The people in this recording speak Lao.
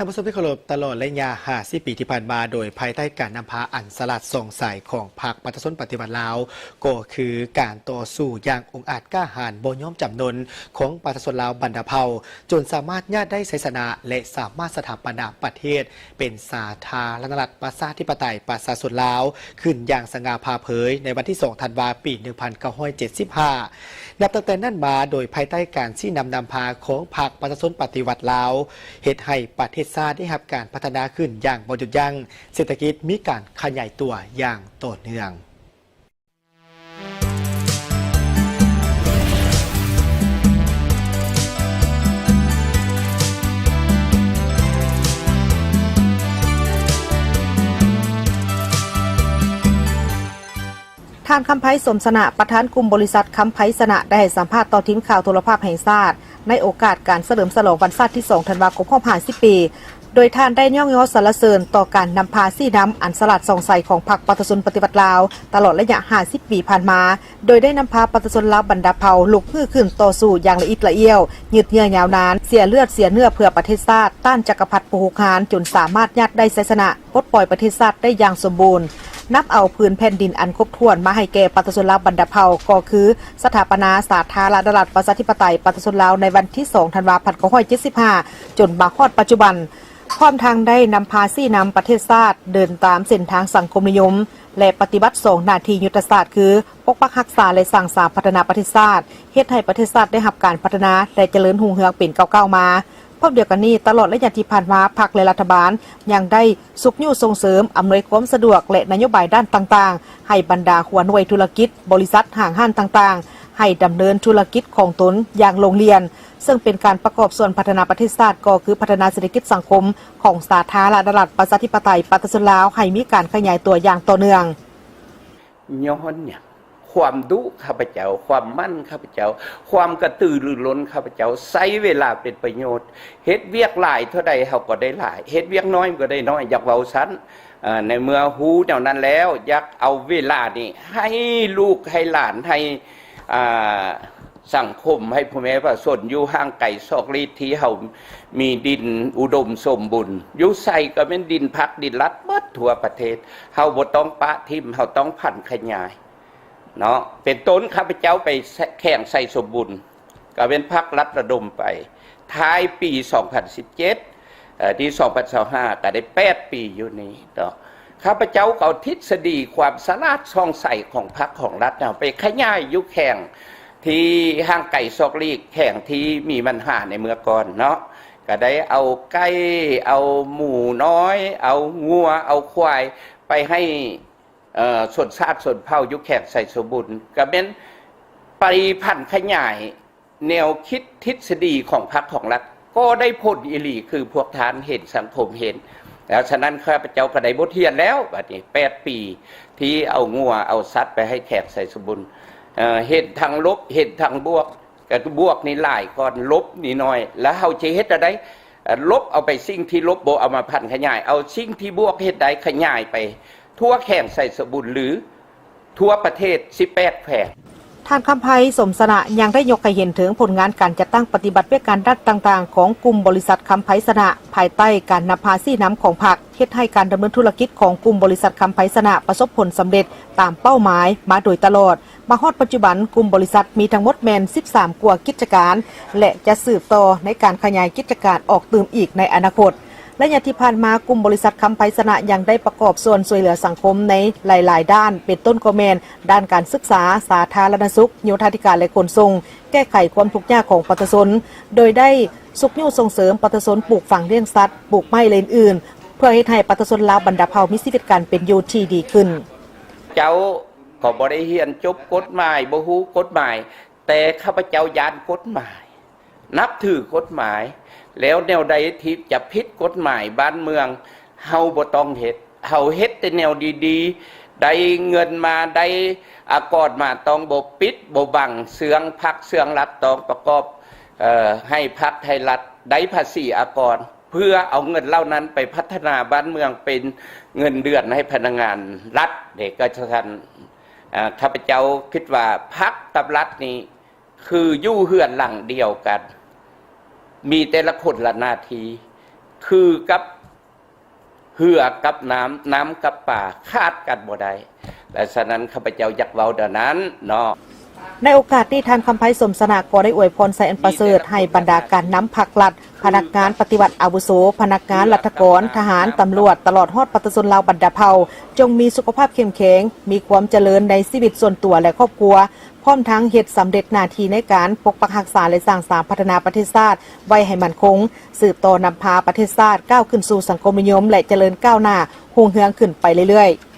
ທ່ານຜູ້ຊົມທີ່ເຄົາລົບ, ຕະຫຼອດໄລຍະຫ້າສິບປີທີ່ຜ່ານມາ, ໂດຍພາຍໃຕ້ການນຳພາອັນສະຫຼາດສ່ອງໃສຂອງພັກປະຊາຊົນປະຕິວັດລາວ, ກໍຄືການຕໍ່ສູ້ຢ່າງອົງອາດກ້າຫານບໍ່ຍອມຈຳນົນຂອງປະຊາຊົນລາວບັນດາເຜົ່າ, ຈົນສາມາດຍາດໄດ້ໄຊຊະນະ ແລະ ສາມາດສະຖາປະນາປະເທດເປັນສາທາລະນະລັດປະຊາທິປະໄຕປະຊາຊົນລາວຂຶ້ນຢ່າງສະຫງ່າຜ່າເຜີຍໃນວັນທີສອງທັນວາ ປີໜຶ່ງພັນເກົ້າຮ້ອຍເຈັດສິບຫ້າ. ນັບຕັ້ງແຕ່ນັ້ນມາ, ໂດຍພາຍໃຕ້ການຊີ້ນຳນຳພາຂອງພັກປະຊາຊົນປະຕິວັດລາວ, ເຮັດໃຫ້ປະເທດຊາດໄດ້ຮັບການພັດທະນາຂຶ້ນຢ່າງບໍ່ຢຸດຢັ້ງ, ເສດຖະກິດມີການຂະຫຍາຍຕົວຢ່າງຕໍ່ເນື່ອງ. ທ່ານ ຄຳໄພ ສົມຊະນະ ປະທານກຸ່ມບໍລິສັດ ຄຳໄພຊະນະ ໄດ້ໃຫ້ສຳພາດຕໍ່ທີມຂ່າວໂທລະພາບແຫ່ງຊາດ ໃນໂອກາດການສະເຫຼີມສະຫຼອງວັນຊາດທີສອງ ທັນວາຄົມ ຮອບຫ້າສິບປີ ໂດຍທ່ານໄດ້ຍ້ອງຍໍສັນລະເສີນຕໍ່ການນຳພາຊີ້ນຳອັນສະຫຼາດສ່ອງໃສຂອງພັກປະຊາຊົນປະຕິວັດລາວ ຕະຫຼອດໄລຍະຫ້າສິບປີຜ່ານມາ, ໂດຍໄດ້ນຳພາປະຊາຊົນລາວບັນດາເຜົ່າລຸກຮືຂຶ້ນຕໍ່ສູ້ຢ່າງລະອິດລະອ້ຽວ, ຍືດເຍື້ອຍາວນານ, ເສຍເລືອດເສຍເນື້ອເພື່ອປະເທດຊາດ, ຕ້ານຈັກກະພັດຜູ້ຮຸກຮານ ຈົນສາມາດຍາດໄດ້ໄຊຊະນະ ປົດປ່ອຍປະເທດຊາດໄດ້ຢ່າງສົມບູນ. ນຳເອົາພື້ນແຜ່ນດິນອັນຄົບຖ້ວນມາໃຫ້ແກ່ປະຊາຊົນລາວບັນດາເຜົ່າ ກໍຄືສະຖາປະນາສາທາລະນະລັດປະຊາທິປະໄຕປະຊາຊົນລາວໃນວັນທີສອງ ທັນວາ ພັນເກົ້າຮ້ອຍເຈັດສິບຫ້າ ຈົນມາຮອດປັດຈຸບັນ, ພ້ອມທັງໄດ້ນຳພາຊີ້ນຳປະເທດຊາດເດີນຕາມເສັ້ນທາງສັງຄົມນິຍົມ ແລະ ປະຕິບັດສອງໜ້າທີ່ຍຸດທະສາດ ຄື ປົກປັກຮັກສາ ແລະ ສ້າງສາພັດທະນາປະເທດຊາດ, ເຮັດໃຫ້ປະເທດຊາດໄດ້ຮັບການພັດທະນາ ແລະ ຈະເລີນຮຸ່ງເຮືອງເປັນກ້າວໆມາ. ພ້ອມດຽວກັນນີ້, ຕະຫຼອດໄລຍະທີ່ຜ່ານມາ, ພັກ ແລະ ລັດຖະບານຍັງໄດ້ຊຸກຍູ້ສົ່ງເສີມ, ອຳນວຍຄວາມສະດວກ ແລະ ນະໂຍບາຍດ້ານຕ່າງໆ ໃຫ້ບັນດາຫົວໜ່ວຍທຸລະກິດ, ບໍລິສັດ, ຫ້າງຮ້ານຕ່າງໆ ໃຫ້ດຳເນີນທຸລະກິດຂອງຕົນຢ່າງໂລ່ງລ່ຽນ, ເຊິ່ງເປັນການປະກອບສ່ວນພັດທະນາປະເທດຊາດ ກໍຄືພັດທະນາເສດຖະກິດສັງຄົມຂອງສາທາລະນະລັດປະຊາທິປະໄຕປະຊາຊົນລາວ ໃຫ້ມີການຂະຫຍາຍຕົວຢ່າງຕໍ່ເນື່ອງ. ຍ້ອນຫຍັງ? ຄວາມດຸຂ້າພະເຈົ້າ, ຄວາມໝັ່ນຂ້າພະເຈົ້າ, ຄວາມກະຕືລືລົ້ນຂ້າພະເຈົ້າ, ໃຊ້ເວລາເປັນປະໂຫຍດ, ເຮັດວຽກຫຼາຍເທົ່າໃດເຮົາກໍໄດ້ຫຼາຍ, ເຮັດວຽກນ້ອຍກໍໄດ້ນ້ອຍ, ຢາກເວົ້າຊັ້ນ. ເອີ ໃນເມື່ອຮູ້ແນວນັ້ນແລ້ວ, ຢາກເອົາເວລານີ້ໃຫ້ລູກໃຫ້ຫຼານ, ໃຫ້ ອ່າ ສັງຄົມ, ໃຫ້ພໍ່ແມ່ປະຊາຊົນຢູ່ຫ່າງໄກສອກຫຼີກ ທີ່ເຮົາມີດິນອຸດົມສົມບູນ, ຢູ່ໃສກໍແມ່ນດິນພັກດິນລັດໝົດທົ່ວປະເທດ. ເຮົາບໍ່ຕ້ອງປະຖິ້ມ, ເຮົາຕ້ອງຜັນຂະຫຍາຍເນາະ. ເປັນຕົ້ນ ຂ້າພະເຈົ້າໄປແຂວງໄຊສົມບູນ, ກໍແມ່ນພັກລັດລະດົມໄປ ທ້າຍປີສອງພັນສິບເຈັດ ເອີ ທີສອງພັນຊາວຫ້າ ກໍໄດ້ແປດປີຢູ່ນີ້ເນາະ. ຂ້າພະເຈົ້າກໍເອົາທິດສະດີຄວາມສະຫຼາດສ່ອງໃສຂອງພັກຂອງລັດເຮົາໄປຂະຫຍາຍຢູ່ແຂວງທີ່ຫ່າງໄກສອກຫຼີກ, ແຂວງທີ່ມີບັນຫາໃນເມື່ອກ່ອນເນາະ, ກໍໄດ້ເອົາໄກ່, ເອົາໝູນ້ອຍ, ເອົາງົວ, ເອົາຄວາຍໄປໃຫ້ ເອີ ຊົນຊາດຊົນເຜົ່າຢູ່ແຂວງໄຊສົມບູນ, ກໍແມ່ນໄປຜັນຂະຫຍາຍແນວຄິດທິດສະດີຂອງພັກຂອງລັດ, ກໍໄດ້ຜົນອີ່ຫຼີ ຄືພວກທ່ານເຫັນ, ສັງຄົມເຫັນ. ແລ້ວສະນັ້ນ ຂ້າພະເຈົ້າກໍໄດ້ບົດຮຽນແລ້ວ, ບັດນີ້ແປດປີທີ່ເອົາງົວເອົາສັດໄປໃຫ້ແຂວງໄຊສົມບູນ, ເອີ ເຫັນທັງລົບ ເຫັນທັງບວກ, ກໍບວກນີ້ຫຼາຍກ່ອນ, ລົບນີ້ໜ້ອຍ, ແລ້ວເຮົາຈະເຮັດແນວໃດ? ເອີ ລົບເອົາໄປສິ່ງທີ່ລົບບໍ່ເອົາມາຜັນຂະຫຍາຍ, ເອົາສິ່ງທີ່ບວກເຮັດໄດ້ຂະຫຍາຍໄປທົ່ວແຂວງໄຊສົມບູນ ຫຼື ທົ່ວປະເທດສິບແປດແຂວງ. ທ່ານ ຄຳໄພ ສົມຊະນະ ຍັງໄດ້ຍົກໃຫ້ເຫັນເຖິງຜົນງານການຈັດຕັ້ງປະຕິບັດວຽກງານດ້ານຕ່າງໆຂອງກຸ່ມບໍລິສັດຄຳໄພຊະນະ ພາຍໃຕ້ການນຳພາຊີ້ນຳຂອງພັກ, ເຮັດໃຫ້ການດຳເນີນທຸລະກິດຂອງກຸ່ມບໍລິສັດຄຳໄພຊະນະປະສົບຜົນສຳເລັດຕາມເປົ້າໝາຍມາໂດຍຕະຫຼອດ. ມາຮອດປັດຈຸບັນ, ກຸ່ມບໍລິສັດມີທັງໝົດແມ່ນສິບສາມກວ່າກິດຈະການ ແລະ ຈະສືບຕໍ່ໃນການຂະຫຍາຍກິດຈະການອອກຕື່ມອີກໃນອະນາຄົດ. ໄລຍະທີ່ຜ່ານມາ, ກຸ່ມບໍລິສັດຄຳໄພຊະນະຍັງໄດ້ປະກອບສ່ວນຊ່ວຍເຫຼືອສັງຄົມໃນຫຼາຍໆດ້ານ, ເປັນຕົ້ນກໍແມ່ນດ້ານການສຶກສາ, ສາທາລະນະສຸກ, ໂຍທາທິການ ແລະ ຂົນສົ່ງ, ແກ້ໄຂຄວາມທຸກຍາກຂອງປະຊາຊົນ, ໂດຍໄດ້ຊຸກຍູ້ສົ່ງເສີມປະຊາຊົນປູກຝັງລ້ຽງສັດ, ປູກໄມ້ ແລະ ອື່ນໆ ເພື່ອເຮັດໃຫ້ປະຊາຊົນລາວບັນດາເຜົ່າມີຊີວິດການເປັນຢູ່ທີ່ດີຂຶ້ນ. ເຈົ້າ ກໍບໍ່ໄດ້ຮຽນຈົບກົດໝາຍ, ບໍ່ຮູ້ກົດໝາຍ, ແຕ່ຂ້າພະເຈົ້າຢ້ານກົດໝາຍ, ນັບຖືກົດໝາຍ, ແລ້ວແນວໃດທີ່ຈະຜິດກົດໝາຍບ້ານເມືອງ, ເຮົາບໍ່ຕ້ອງເຮັດ. ເຮົາເຮັດແຕ່ແນວດີໆ, ໄດ້ເງິນມາ, ໄດ້ອາກອນມາ, ຕ້ອງບໍ່ປິດບໍ່ບັງ, ເຊື່ອງພັກເຊື່ອງລັດ, ຕ້ອງປະກອບ, ເອີ, ໃຫ້ພັກໃຫ້ລັດໄດ້ພາສີອາກອນ. ເພື່ອເອົາເງິນເຫຼົ່ານັ້ນໄປພັດທະນາບ້ານເມືອງ, ເປັນເງິນເດືອນໃຫ້ພະນັກງານລັດເດ້ ກໍຊັ້ນ. ເອີ ຂ້າພະເຈົ້າຄິດວ່າພັກກັບລັດນີ້ຄືຢູ່ເຮືອນຫຼັງດຽວກັນ, ມີແຕ່ລະຄົນລະໜ້າທີ່. ຄືກັບເຮືອກັບນ້ຳ ນ້ຳກັບປາ ຂາດກັນບໍ່ໄດ້ ແລະ ສະນັ້ນ ຂ້າພະເຈົ້າຢາກເວົ້າແນວນັ້ນເນາະ. ໃນໂອກາດນີ້ ທ່ານ ຄຳໄພ ສົມຊະນະ ກໍໄດ້ອວຍພອນໄຊອັນປະເສີດ ໃຫ້ບັນດາການນຳພັກລັດ, ພະນັກງານປະຕິວັດອາວຸໂສ, ພະນັກງານລັດຖະກອນ, ທະຫານ, ຕຳຫຼວດ ຕະຫຼອດຮອດປະຊາຊົນລາວບັນດາເຜົ່າ ຈົ່ງມີສຸຂະພາບເຂັ້ມແຂງ, ມີຄວາມຈະເລີນໃນຊີວິດສ່ວນຕົວ ແລະ ຄອບຄົວ, ພ້ອມທັງເຮັດສຳເລັດໜ້າທີ່ໃນການປົກປັກຮັກສາ ແລະ ສ້າງສາພັດທະນາປະເທດຊາດໄວ້ໃຫ້ໝັ້ນຄົງ, ສືບຕໍ່ນຳພາປະເທດຊາດກ້າວຂຶ້ນສູ່ສັງຄົມນິຍົມ ແລະ ຈະເລີນກ້າວໜ້າຮຸ່ງເຮືອງຂຶ້ນໄປເລື້ອຍໆ.